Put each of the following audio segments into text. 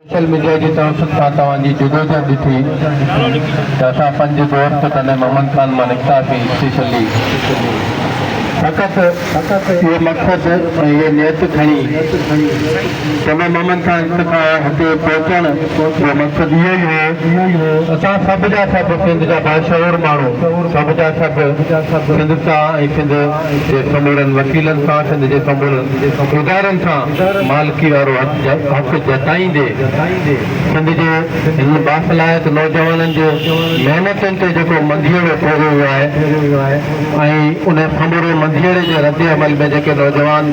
Social media جي توسط سان توهان جي جدوجهد ڏٺي ته اسان پنج دوست تڏهن محمد خان مان نڪتاسين اسپيشلي فقط اهو مقصد ۽ اهي نيت کڻي ته ۾ محمد خان کان هتي پهچڻ جو مقصد اهو ئي هو اسان سڀ جا سڀ سنڌ جا باشعور ماڻهو سڀ جا سڀ سنڌ سان ۽ سنڌ جي سمورن وڪيلن سان سنڌ جي سمورن ادارن سان مالڪي وارو حق جتائيندي سنڌ جي هن باصلاحيت نوجوانن جي محنتن تي جيڪو منڌيئڙو ڦيريو ويو آهي ۽ ان سموري منڌيئڙي جي رد عمل ۾ جيڪي نوجوان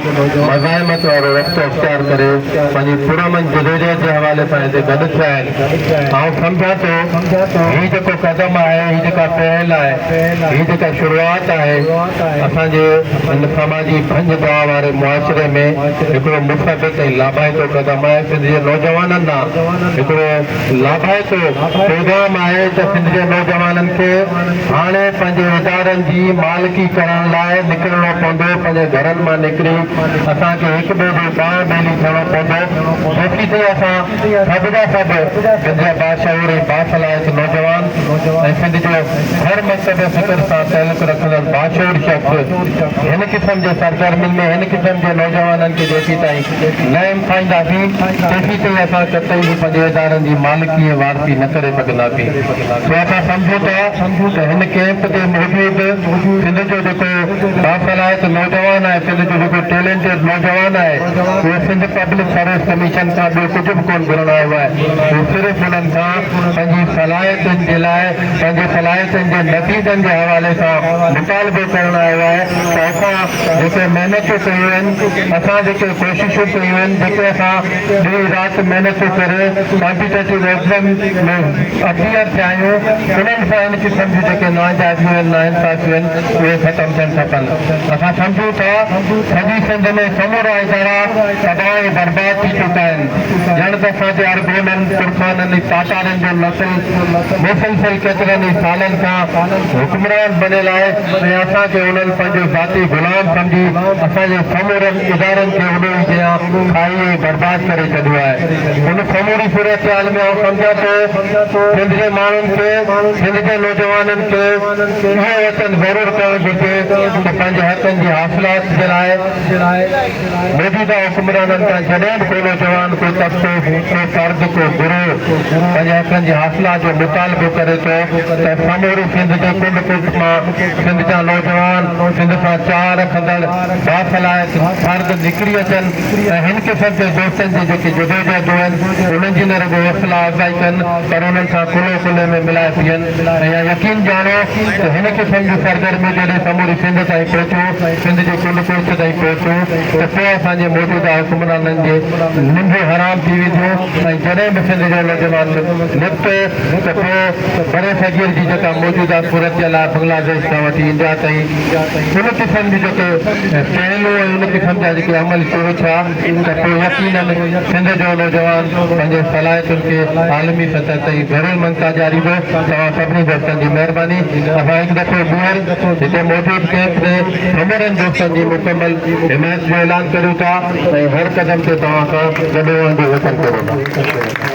مزاحمت وارو رستو اختيار ڪري پنهنجي پرامن جدوجهد جي حوالي سان هتي گڏ ٿيا آهن، آئون سمجهان ٿو هي جيڪو قدم آهي، هي جيڪا پهل آهي، هي جيڪا شروعات آهي اسان جي هن سماجي ڀڃ ڊاهه واري معاشري ۾ هڪڙو مثبت ۽ لاڀائتو قدم آهي، سنڌ جي نوجوانن ڏانهن هڪڙو لاڀائتو پيغام آهي ته سنڌ جي نوجوانن کي هاڻي پنهنجي ادارن جي مالڪي ڪرڻ لاء نڪرڻو پوندو، پنهنجي گهرن مان نڪري اسان کي هڪ ٻئي جو ٻانهن ٻيلي ٿيڻو پوندو، جيسيتائين اسان سڀ جا سڀ سنڌ جا باشعور ۽ باصلاحيت نوجوان ۽ سنڌ جو هر مڪتب فڪر سان تعلق رکندڙ باشعور شخص هن قسم جي سرگرمين ۾ هن قسم جي نوجوانن کي جيسيتائين نه همٿائينداسين تيسيتائين اسان قطعي به پنهنجي ادارن جي مالڪي ۽ وارثي نه ڪري سگهنداسين. سو اسان سمجهون ٿا ته هن ڪئمپ تي موجود سنڌ جو جيڪو باصلاحيت نوجوان آهي، سنڌ جو جيڪو ٽيلينٽيڊ نوجوان آهي اهو سنڌ پبلڪ سروس ڪميشن کان ٻيو ڪجهه به ڪونه گهرڻ آيو آهي، هو صرف انهن کان پنهنجي صلاحيتن جي لاء پنهنجي صلاحيتن جي نتيجن جي حوالي سان مطالبو ڪرڻ آيو آهي ته اسان جيڪي محنتون ڪيون آهن، اسان جيڪي ڪوششون ڪيون آهن، جيڪي اسان ڏينهن رات محنتون ڪري ڪامپيٽيٽو ايگزام ۾ اپيئر ٿيا آهيون، انهن سان ان قسم جون جيڪي ناانجازيون آهن، ناانصافيون آهن، اهي ختم ٿيڻ کپن. اسان سمجهون ٿا سڄي سنڌ ۾ سمورا ادارا تباهه ۽ برباد ٿي چڪا آهن، ڄڻ ته اسان جي ارغونن، ترخانن ۽ تاتارين جو نسل مسلسل ڪيترن ئي سالن کان حڪمران بڻيل آهي ۽ اسان کي انهن پنهنجو ذاتي غلام سمجهي اسان جي سمورن ادارن کي اڏوهي جيان کائي ۽ برباد ڪري ڇڏيو آهي. ان سموري صورتحال ۾ آئون سمجهان ٿو سنڌ جي ماڻهن کي، سنڌ جي نوجوانن کي اهو وچن ضرور ڪرڻ گهرجي ته پنهنجي حقن جي حاصلات جي لاء موجوده حڪمرانن کان جڏهن به ڪو نوجوان، ڪو طبقو، ڪو فرد، ڪو گروهه پنهنجي حقن جي حاصلات جو مطالبو ڪري ٿو ته سموري سنڌ جي ڪنڊ ڪڙڇ مان سنڌ جا نوجوان، سنڌ سان چاهه رکندڙ باصلاحيت فرد نڪري اچن ۽ هن قسم جي دوستن جي جيڪي جدوجهدون آهن انهن جي نه رڳو حوصلا افزائي ڪن پر انهن سان ڪلهو ڪلهي ۾ ملائي بيهن ۽ اها يقين ڄاڻو ته هن قسم جون سرگرميون جڏهن سموري سنڌ تائين پهچيون، سنڌ جي ڪنڊ ڪڙڇ تائين پهچيون ته پوء اسان جي موجوده حڪمرانن جي ننڊون حرام ٿي وينديون ۽ جڏهن به سنڌ جو نوجوان نڪتو ته پوء برصغير جي جيڪا موجوده صورتحال آهي بنگلاديش کان وٺي انڊيا تائين ان قسم جون جيڪي پهلو ۽ ان قسم جا جيڪي عمل شروع ٿيا ته پوء يقينن سنڌ جو نوجوان پنهنجي صلاحيتن کي عالمي سطح تائين ضرور مڃتا ڏياريندو. توهان سڀني دوستن جي مهرباني. اسان هڪ دفعو ٻيهر هتي موجود ڪئمپ تي سمورن دوستن جي مڪمل حمايت جو اعلان ڪريون ٿا ۽ هر قدم تي توهان سان گڏ هئڻ جو وچن ڪريون ٿا.